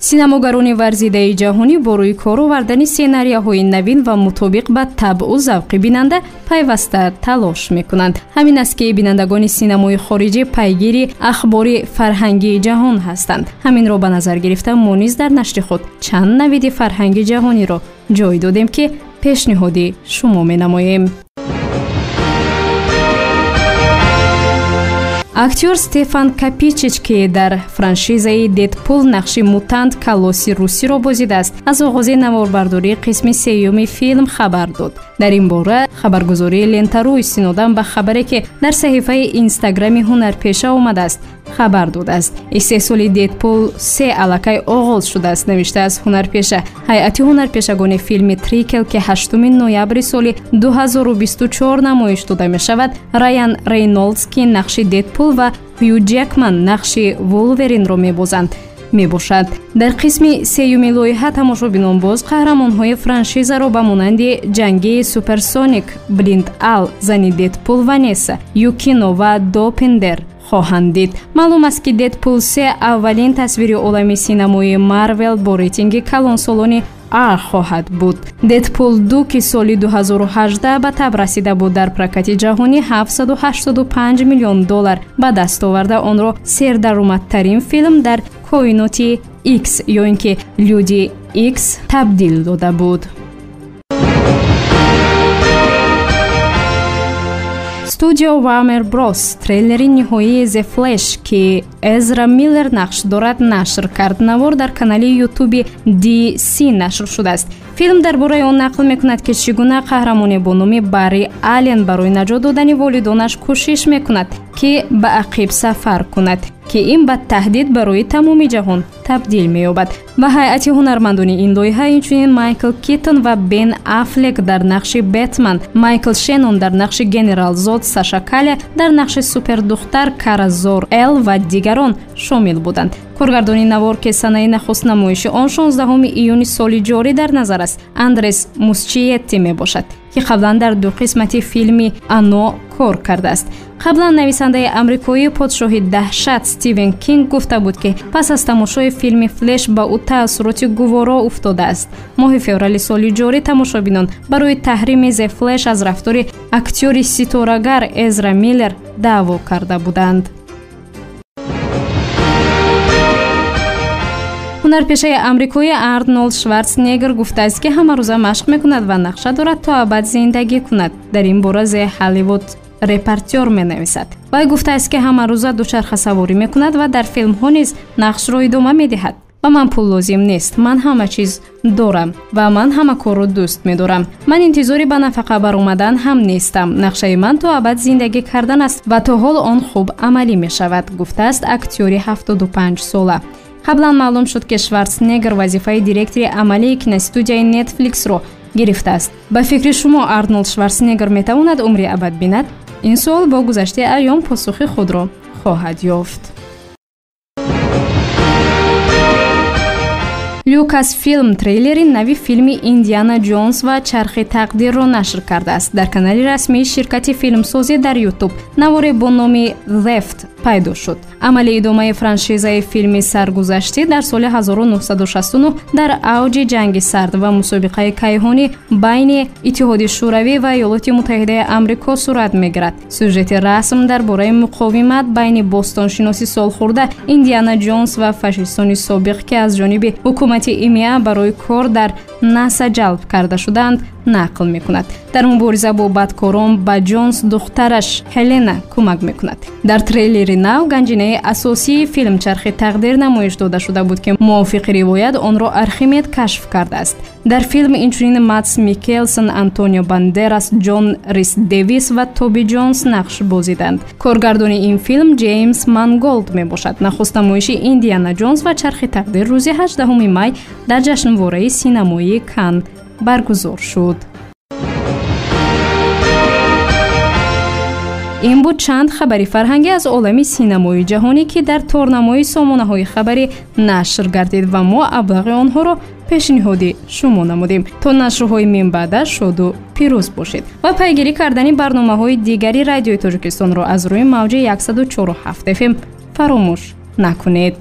Синамогарони варзидаи ҷаҳонӣ бо рӯи кор овардани сценарияҳои навин ва мутобиқ ба табъу завқи бинанда пайваста талош мекунанд. Ҳамин аст, ки бинандагони синамои хориҷӣ пайгири ахбори фарҳангии ҷаҳон ҳастанд. Ҳаминро ба назар гирифта, мо низ дар нашри худ чанд навиди фарҳанги ҷаҳониро ҷой додем, ки пешниҳоди шумо менамоем. Актёр Стефан Капичич, ки дар франшизаи Дедпул нақши мутант Колосси русиро бозидааст, аз оғози наворбардории қисми сеюми филм хабар дод. Дар ин бора хабаргузории Лентару истинодан ба хабаре, ки дар саҳифаи Инстаграми ҳунарпеша омадааст, хабар додааст. Истеҳсоли Дедпул се аллакай оғоз шудааст, навиштааст ҳунарпеша. Ҳайати ҳунарпешагони филми Трикел, ки 8 ноябри соли 2024 намоиш дода мешавад, Райан Рейнолдс, ки нақши Дедпул, ва Ҳю Ҷекман нақши Вулверинро мебозанд, мебошад. Дар қисми сеюми лоиҳа тамошобинон боз қаҳрамонҳои франшизаро ба монанди ҷангии Суперсоник, Блинд Ал, зани Дедпул Ванесса, Юкино ва Допиндер хоҳанд дид. Маълум аст, ки Дедпул се аввалин тасвири олами синамои Марвел бо рейтинги калонсолони А хоҳад буд. Дедпул 2, ки соли 2018 ба таб расида буд, дар прокати ҷаҳонӣ 785 миллион доллар ба даст оварда, онро сердаромадтарин филм дар коиноти X ё ин ки Люди X табдил дода буд. Студио Warner Bros. Трейлери ниҳоии The Flash, ки Эзра Миллер нақш дорад, нашр кард. Навор дар канали Ютуби DC нашр шудааст. Филм дар бораи он нақл мекунад, ки чӣ гуна қаҳрамоне бо номи Барри Аллен барои наҷот додани волидонаш кӯшиш мекунад, ки ба ақиб сафар кунад, ки ин ба таҳдид барои тамоми ҷаҳон табдил меёбад. Ба ҳайати ҳунармандони ин лоиҳа инчунин Майкл Китон ва Бен Афлек дар нақши Бэтман, Майкл Шеннон дар нақши Генерал Зод, Саша Каля дар нақши супердухтар Кара Зор Эл ва дигарон шомил буданд. Коргардони навор, ки санаи нахуст намоиши он 16 июни соли ҷорӣ дар назар аст, Андрес Мусчиетти мебошад, ки қаблан дар ду қисмати филми Ано кор кардааст. Қаблан нависандаи амрикоии подшоҳи даҳшат Стивен Кинг гуфта буд, ки пас аз тамошои филми Флеш ба ӯ таассуроти гуворо уфтодааст. Моҳи феврали соли ҷорӣ тамошобинон барои таҳрими The Flash аз рафтори актёри ситорагар Эзра Миллер даъво карда буданд. Ҳунарпешаи амрикоӣ Арнолд Шварценеггер гуфтааст, ки ҳамарӯза машқ мекунад ва нақша дорад то абад зиндагӣ кунад. Дар ин бора The Hollywood Reporter менависад. Вай гуфтааст, ки ҳамарӯза дучархасаворӣ мекунад ва дар филмҳо низ нақшро идома медиҳад. Ба ман пул лозим нест, ман ҳама чиз дорам ва ман ҳама корро дӯст медорам. Ман интизори ба нафақа баромадан ҳам нестам. Нақшаи ман то абад зиндагӣ кардан аст ва то ҳол он хуб амалӣ мешавад, гуфтааст актёри 75 сола. Қаблан маълум шуд, ки Шварценеггер вазифаи директори амалии киностудияи Netflix-ро гирифтааст. Ба фикри шумо, Арнолд Шварценеггер метавонад умри абад бинад? Ин суол бо гузашти айём посухи худро хоҳад ёфт. Lucasfilm трейлери нави филми Индиана Ҷонс ва чархи тақдирро нашр кардааст. Дар канали расмии ширкати филмсозӣ дар Ютуб наворе бо номи Theft пайдо шуд. Амали идомаи франшизаи филми саргузаштӣ дар соли 1969 дар авҷи ҷанги сард ва мусобиқаи кайҳонӣ байни Иттиҳоди Шӯравӣ ва Иёлоти Муттаҳидаи Амрико сурат мегирад. Сюжети расм дар бораи муқовимат байни бостоншиноси солхӯрда Индиана Ҷонс ва фашистони собиқ, ки аз ҷониби ҳукумати ИМИА барои кор дар НАСА ҷалб карда шудаанд, нақл мекунад. Дар мубориза бо бадкорон ба Ҷонс духтараш Ҳелена кӯмак мекунад. Дар трейлери нав ганҷинаи асосии филм чархи тақдир намоиш дода шуда буд, ки мувофиқи ривоят онро Архимед кашф кардааст. Дар филм инчунин Матс Микелсон, Антонио Бандерас, Ҷон Рис Дэвис ва Тоби Ҷонс нақш бозиданд. Коргардони ин филм Ҷеймс Манголд мебошад. Нахуст намоиши Индиана Ҷонс ва чархи тақдир рӯзи 18 май дар ҷашнвораи синамоии Кан баргузор шуд. Ин буд чанд хабари фарҳангӣ аз олами синамои ҷаҳонӣ, ки дар торнамои сомонаҳои хабарӣ нашр гардид ва мо аблағи онҳоро пешниҳоди шумо намудем. То нашрҳои минбаъда шоду пирӯз бошед ва пайгирӣ кардани барномаҳои дигари Радиои Тоҷикистонро аз рӯи мавҷи 104,7 FM фаромӯш накунед.